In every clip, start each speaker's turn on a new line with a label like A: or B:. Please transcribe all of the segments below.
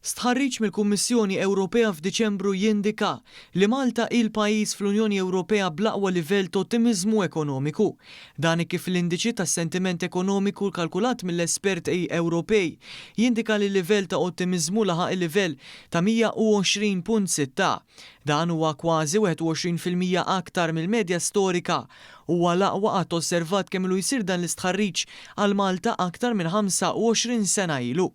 A: Stħarriġ mill-Kummissjoni Ewropea f'Diċembru jindika li Malta hi l-pajjiż fl-Unjoni Ewropea bl-aqwa livell t'ottimiżmu ekonomiku. Dan hekk kif l-indiċi tas-sentiment ekonomiku kalkulat mill-esperti Ewropej jindika li l-livell ta' ottimiżmu laħaq il-livell ta' 120.6. Dan huwa kważi 21% aktar mill-medja storika. Huwa l-aqwa qatt osservat kemm ilu jsir dan l-istħarriġ għal Malta aktar minn 25 sena ilu.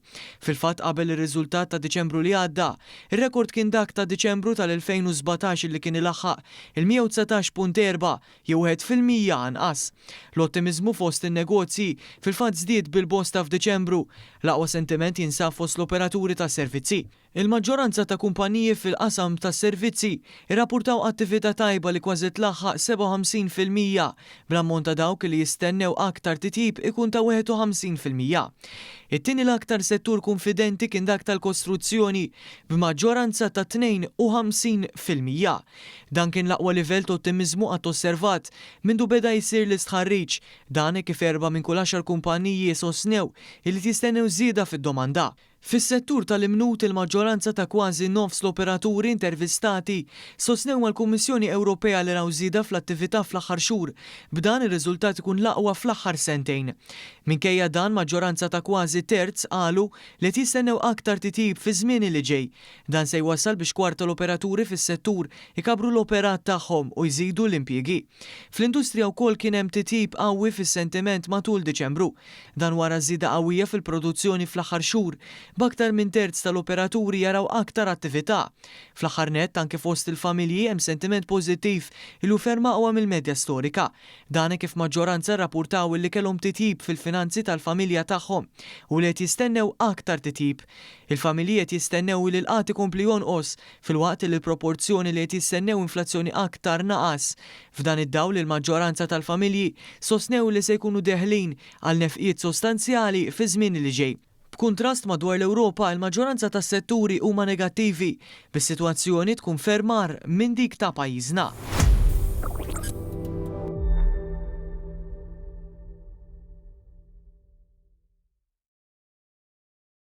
A: Fil-fatt qabel ir-riżultat ta' Diċembru li għadda, ir-rekord kien dak ta' Diċembru tal-2017 li kien ilaħħaq il-119.4 jew 1% anqas. L-ottimiżmu fost in-negozji fil-fatt żdied bil-bosta f'Diċembru. L-aqwa sentiment jinsab fost l-operaturi tas-servizzi. Il-maġġoranza ta' kumpaniji fil-qasam tas-servizzi rrappurtaw attività tajba li kważi tlaħħaq 57%, bl-ammont ta' dawk li jistennew aktar titjib ikun ta' 51%. It-tieni l-aktar settur kunfidenti kien dak tal-kostruzzjoni, b'maġġoranza ta' 52%. Dan kien l-aqwa livell ta' ottimiżmu qatt osservat mindu beda jsir l-istħarriġ, dan hekk kif erba' minn kull għaxar kumpaniji sostnew illi jistennew żieda fid-domanda. Fis-settur tal-imnut, il-maġġoranza ta' kważi nofs l-operaturi intervistati sostnew mal-Kummissjoni Ewropea li raw żieda fl-attività fl-aħħar xhur, b'dan ir-riżultat ikun l-aqwa fl-aħħar sentejn. Minkejja dan, maġġoranza ta' kważi terz qalu li qed jistennew aktar titjib fiż-żmien li ġej. Dan se jwassal biex kwart tal-operaturi fis-settur ikabbru l-operat tagħhom u jżidu l-impjiegi. Fl-industrija wkoll kien hemm titjib qawwi fis-sentiment matul Diċembru. Dan wara żieda qawwija fil-produzzjoni fl-aħħar xhur, b'aktar minn terz tal-operaturi jaraw aktar attività. Fl-aħħar nett, anke fost il-familji hemm sentiment pożittiv li hu ferm aqwa mill-medja storika. Dan hekk kif maġġoranza rrappurtaw illi kellhom titjib fil-finanzi tal-familja tagħhom u li qed jistennew aktar titjib. Il-familji qed jistennew li l-qgħad ikompli jonqos filwaqt li l-proporzjoni li qed jistennew inflazzjoni aktar naqas. F'dan id-dawl il-maġġoranza tal-familji sostnew li se jkunu deħlin għal nefqiet sostanzjali fiż-żmien li ġej. B'kuntrast madwar l-Ewropa il-maġġoranza tas-setturi huma negattivi, bis-sitwazzjoni tkun ferm agħar minn dik ta' pajjiżna.